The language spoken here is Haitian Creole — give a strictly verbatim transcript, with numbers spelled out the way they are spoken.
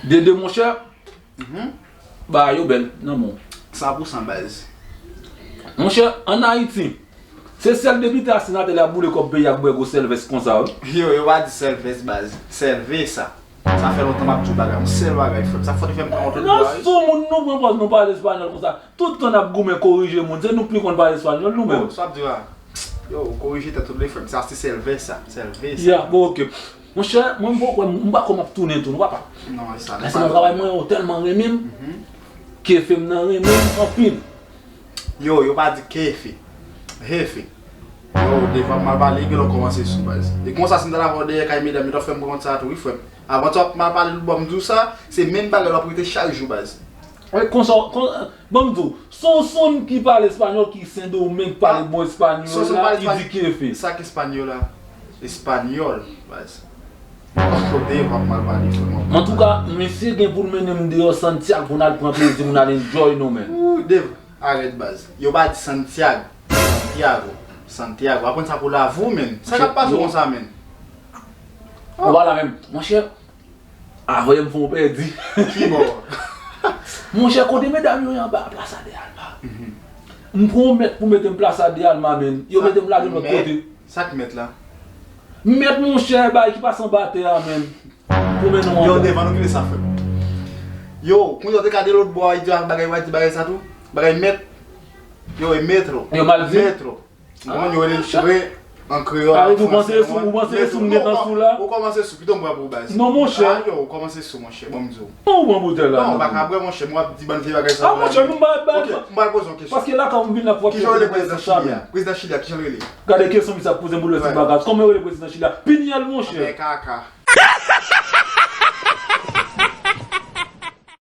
Dede, monchè, bagay yo bèl nan men w. San pou san, baz. Monchè, ann Ayiti, se sèl depite ak senatè la boule kòb peyi a ak bwè gwo sèlvès konsa, wi. Yo, yo pa di sèlvès, baz. Sèlvesa. Sa fè lontan m ap di w bagay, yon sèl bagay, frè m. Sa fò te fè m pran yon lòt bò a, wi. Nan sou moun nou pran pòz nou pale espanyòl konsa. Tout tan n ap goumen korije moun, se nou k pi konn pale espanyòl nou menm. Oh, sa ap di a. Yo, korije tèt ou vle, frè m. Sa se sèlvesa, sèlvesa. Ya, bon, oke. Monchè, mwen m poko, m pa kwè m ap tounen tou, non, papa. Non, e sa. Mèsi nan travay mwen, yo tèlman renmen m. Kefe m nan renmen m anpil. Yo, yo pa di kefe. Hefe. Yo, devan m mal pale, gen lè w kòmanse sou, baz. E konsa, si m t al avè w dèyè kay medam, yo t ap fè m pran sa tou, wi, frè m. Avan w ap mal pale lòt bò, m di w sa, se menm bagay w ap rete chak jou, baz. Wi, konsa, kon, ban m di w, se yon sonn ki pale espanyòl, ki Sendomeng, ki pale bon espanyòl la, ki di kefe. Sa k espanyòl la? Espanyòl, baz. Kote w ap mal pale, frè m. Antouka, misye gen pou l mennen m deyò Santiago pou n al pran plezi, pou n al enjoy nou, men. Ooh, Dave, arèt, baz. Yo pa di Santiago. Santiago. Santiago. Aprann sa pou lavi w, men. Sa k ap pase w konsa, men? Ou pa la menm. Monchè, avan m fè w pèdi. Ki bò? Monchè, kote medam yo ye anba Plaza de Alma? M pran yon mèt pou mete m Plaza de Alma, men. Yo mete m lage m lòt kote. Sa k mèt la? Mèt, monchè, bagay ki pase anba tè a, men. Pou men nou anba. Yo, Dave, ann nou kite sa, frè m. Yo, kounye a w te ka de lòt bò a, di bagay, w a di bagay sa tou. Bagay mèt. Yo, e metro. Yo mal di. Metro. Ou konprann, yo rele l tre an kreyòl, an fransè. Sa vle di ou panse e sou, ou panse e sou m gentan sou la? Ou kòmanse sou, pito m pran pou baz. Non, monchè. A, yo, ou kòmanse sou, monchè, ban m di w. Non, ou pran boutèy la. Non, ou pa ka bwè, monchè, mwen w ap di bann vye bagay sa. A, monchè, nou ba, ba. Ok, m pral poze yon kesyon. Paske la, kan m vin la, fò. Kijan w rele prezidan Chili a? Prezidan Chili a, kijan l rele? Gade kesyon misye ap poze m pou lè ti bagay. Kòman yo rele prezidan Chili a? Pinyèl, monchè. Anben, kaka.